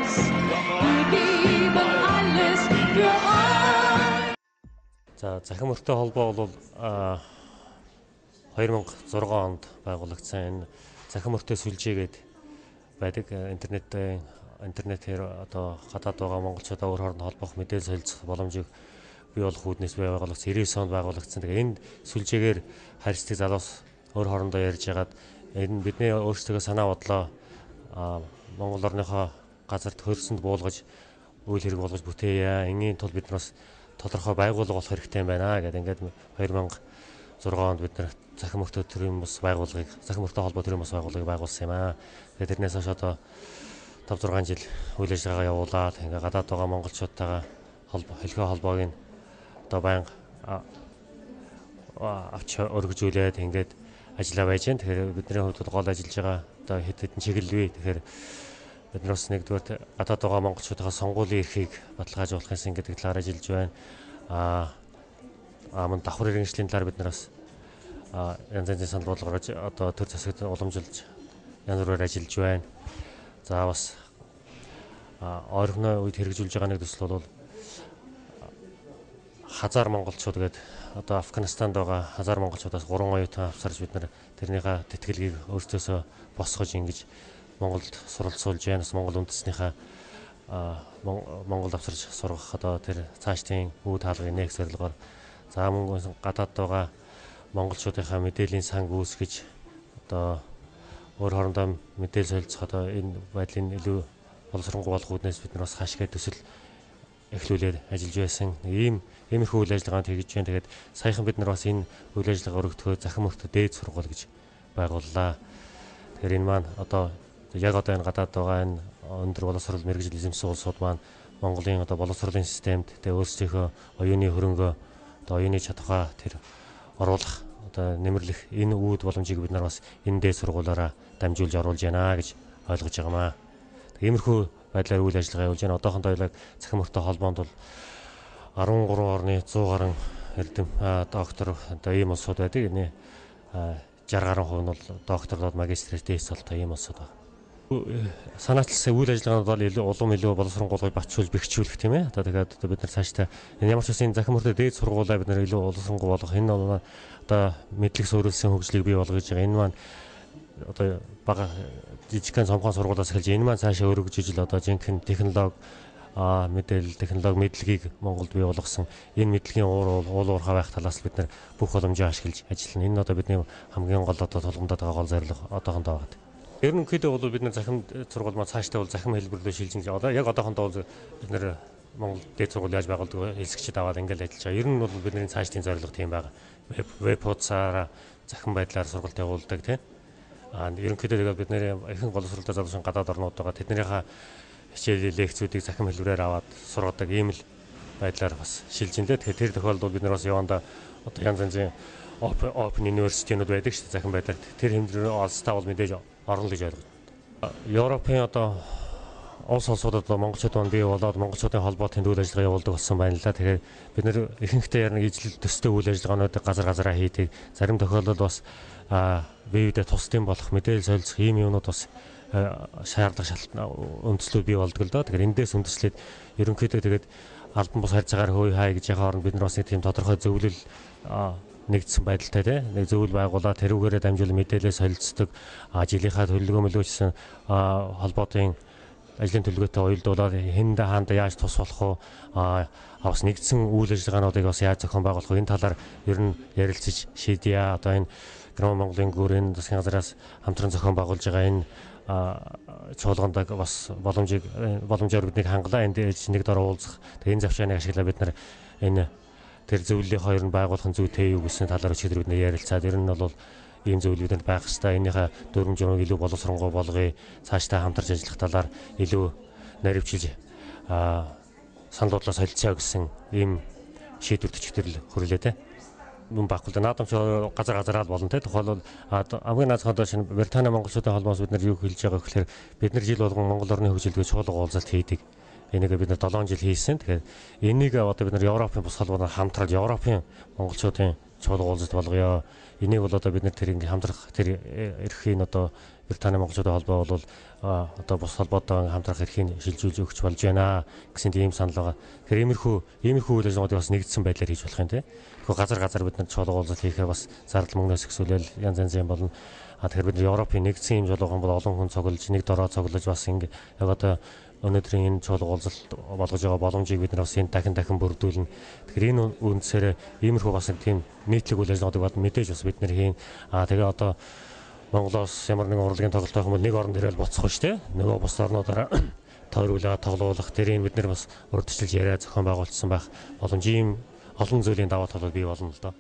aus. Wir geben alles für euch. За, Захим өртөө холбоо бол 2006 онд байгуулагдсан. Энэ Захим өртөө сүлжээгээд байдаг. Интернетээр одоо гадаад байгаа монголчуудаа өөр хооронд холбох, мэдээлэл солилцох боломжийг бий болох үүднээс байгуулагдсан. 99 онд байгуулагдсан. Тэгээ энэ сүлжээгээр харьцдаг залуус өөр хоорондоо ярьж хагаад энэ бидний өөрсдөө санаа бодлоо Монгол орныхоо газарт хөрсөнд буулгаж үйл хэрэг болгож бүтээе. Энгийн тул бид нар бас тодорхой байгууллага болох хэрэгтэй юм байна гэдэг. Ингээд 2006 онд бид нар Захим өртөө төрийн бус байгууллагыг, Захим өртөө холбоо төрийн бус байгууллагыг байгуулсан юм аа. Тэгээд тэрнээс хойш одоо 5 6 жил үйл ажиллагаа явуулаад ингээ гадаад байгаа монголчуудтайгаа холбоо, хэлхээ холбоог нь одоо байнга авч өргөжүүлээд ингээд ажиллаа байж байна. Тэгэхээр бидний хувьд бол гол ажиллаж байгаа одоо хэд хэдэн чиглэл бий. Тэгэхээр бид нар бас нэгдүгээр гадаад байгаа монголчуудынхаа сонгуулийн эрхийг баталгаажуулах юмсан гэдэг талаар ажиллаж байна. Мөн давхар иргэншлийн талаар бид нар бас янз янзын санал бодлого гаргаж одоо төр засагт уламжилж янз бүрээр ажиллаж байна. За, бас ойрхоны үед хэрэгжүүлж байгаа нэг төсөл бол хазар монголчууд гэдэг, одоо Афганистанд байгаа хазар монголчуудаас 3 оюутан авсарч бид нар тэрнийхээ тэтгэлгийг өөрсдөөсөө босгож ингэж Монголд суралцуулж байна. Бас Монгол үндэснийхээ Монголд авсарч сургах одоо тэр цаашдын үе таалгыг нээх зорилгоор, за, мөн гадаад байгаа монголчуудынхаа мэдээллийн санг үүсгэж одоо өөр хоорондоо мэдээлэл солилцох, одоо энэ байдлын илүү боловсронгуй болох үүднээс бид нар бас хаашгаа төсөл эхлүүлээд ажиллаж байсан. Иймэрхүү үйл ажиллагаанд хийж байна. Тэгээд саяхан бид нар бас энэ үйл ажиллагаа өргөдөхөө Захим өртөө дээд сургууль гэж байгууллаа. Тэгэхээр энэ маань одоо яг одоо энэ гадаад байгаа энэ өндөр боловсрол мэргэжил эзэмшсэн улсууд маань Монголын одоо боловсролын системд тэгээ өөрсдийнхөө оюуны хөрөнгөө, одоо оюуны чадвараа тэр оруулах, одоо нэмэрлэх энэ үүд боломжийг бид нар бас энэ дээд сургуулиараа дамжуулж оруулж байна гэж ойлгож байгаамаа. Иймэрхүү байдлаар үйл ажиллагаа явуулж байна. Одоохондоо яг Захим өртөө холбоонд бол 13 орны 100 гаруй эрдэм доктор одоо ийм улсууд байдаг. Энэ 60 гаруй хувь нь бол докторлоод, магистр, дээс болтой ийм улсууд байна. Санаачлсан үйл ажиллагаанууд бол илүү улам илүү боловсронгуйлгыг батжуулж бэхжүүлэх, тийм ээ. Одоо тэгээд одоо бид нар цаашдаа энэ ямар ч үсэн энэ Захим өртөө дээд сургуулаа бид нар илүү боловсронгуй болгох, энэ бол одоо мэдлэг суурилсан хөгжлийг бий болгож байгаа. Энэ маань одоо бага жижигхэн цомхон сургуулиас эхэлж энэ маань цаашаа өргөжиж л одоо жинхэнэ технологи, мэдээлэл технологи мэдлэгийг Монголд бий болгосон энэ мэдлэгийн уур уул уурхай байх талаас бид нар бүх боломжийг ашиглаж ажиллана. Энэ одоо бидний хамгийн гол одоо тулгамдаад байгаа гол зорилго одоохондоо байна. Ерөнхийдөө бол бид нар захим сургууль маань цаашдаа бол захим хэлбэрлөө шилжин, одоо яг одоохондоо бол бид нар Монгол дээд сургууль яаж байгуулдаг вэ? Хэсэгчд аваад ингээл ажиллаж байгаа. Ер нь бол бидний цаашдын зорилго тийм байгаа. Веб хуудасаараа захим байдлаар сургалт явуулдаг, тийм. Ерөнхийдөө тэгээд бид нэр ихэнх боловсролтой залуусын гадаад орнууд байгаа. Тэднийхээ хичээлийн лекцүүдийг захим хэлбэрээр аваад сургадаг ийм л байдлаар бас шилжин лээ. Тэгэхээр тэр тохиолдолд бид нар бас явандаа одоо янз янзын open university-нууд байдаг шүү дээ, захим байдлаар. Тэр хэмжээний олстой бол мэдээж орно гэж ойлгож. Европын одоо улс улсуудад одоо монголчууд маань бий болоод монголчуудын холбоотын үйл ажиллагаа явуулдаг болсон байна л да. Тэгэхээр бид нэр ихэнхдээ яг нэг ижил төстэй үйл ажиллагаануудыг газар газараа хийдэг. Зарим тохиолдолд бас бие биедээ тусдын болох, мэдээлэл солилцох ийм юмнууд бас шаардлага үндслүүд бий болдог л доо. Тэгэхээр эндээс үндэслээд ерөнхийдөө тэгээд албан бус харьцаагаар хөөе хай гэж яхаа оронд бид нар бас нэг тийм тодорхой зөвлөл нэгдсэн байдалтай, тийм нэг зөвлөл байгуулаад тэрүүгээрээ дамжуулан мэдээлэл солилцдог, жилийнхаа төлөвлөгөө мөлөөчсөн холбоотын ажлын төлөвлөгөөтэй уялдуулаад хэндэ хаанда яаж тус болох уу, бас нэгдсэн үйл ажиллагаануудыг бас яаж зохион байгуулах вэ, энэ талаар ер нь ярилцаж шийдье. Одоо энэ Герман Монголын гүр, энэ засгийн газраас хамтран зохион байгуулж байгаа энэ чуулганд бас боломжоор биднийг хангалаа, энд нэг дор уулзах. Тэгээ энэ завшааныг ашиглаад бид нар энэ тэр зөвлөлийн хоёр нь байгуулах нь зүйтэй юу гэсэн талаар өчигдөр бид нар ярилцаад, ер нь бол ийм зөвлөл бидэнд байх ёстой. Энийхээ дүрм журмыг илүү боловсронгуй болгоё. Цаашдаа хамтарч ажиллах талаар илүү наривчилж санал бодлоо солилцоё гэсэн ийм шийдвэрт өчигдөр л хүрлээ те. Мөн байхгүй л да. Наадам ч газар газараа л болно те. Тухайлбал хамгийн наазахад шинэ Британи монголчуудын холбоос бид нар юу хэлж байгаа гэхээр бид нар жил болгон Монгол орны хөгжилдөө чуулга уулзалт хийдэг. Энийг бид нар 7 жил хийсэн. Тэгэхээр энийг одоо бид нар Европын бус холбооноор хамтраад Европын монголчуудын чуулга уулзалт болгоё. Энийг бол одоо бид нар тэр ингээ хамтрах тэр эрхийн одоо Британий монголчуудын холбоо бол одоо бус холбоотой хамтрах эрхийг шилжүүлж өгч болж байна гэсэн тийм санал байгаа. Тэгэхээр иймэрхүү үйл ажиллагаадыг бас нэгдсэн байдлаар хийж болох юм тий. Тэгэхээр газар газар бид нар чуулга уулзалт хийхээр бас зардал мөнгнөөс ихсүүлэл янз янз юм болно. А тэгэхээр бид нар Европын нэгдсэн юм жолоогон бол олон хүн цуглаж нэг дороо цуглаж бас ингээ яг одоо өнөөдрийн энэ чуулга уулзалт болгож байгаа боломжийг бид нар бас энэ дахин дахин бүрдүүлнэ. Тэгэхээр энэ үндсээр иймэрхүү бас нэг тийм нийтлэг үйл ажиллагаадыг бод мэдээж бас бид нар хийн. А тэгээ одоо Монголоос ямар нэгэн урлагийн тоглолт байх юм бол нэг орон дээрээ л буцах шүү дээ. Нөгөө бус орнуудаараа тойруулаа тоглуулах тэрийг бид нар бас урдчилж яриа зохион байгуулсан байх боломж ийм олон зүйлийн даваа талууд бий болно л доо.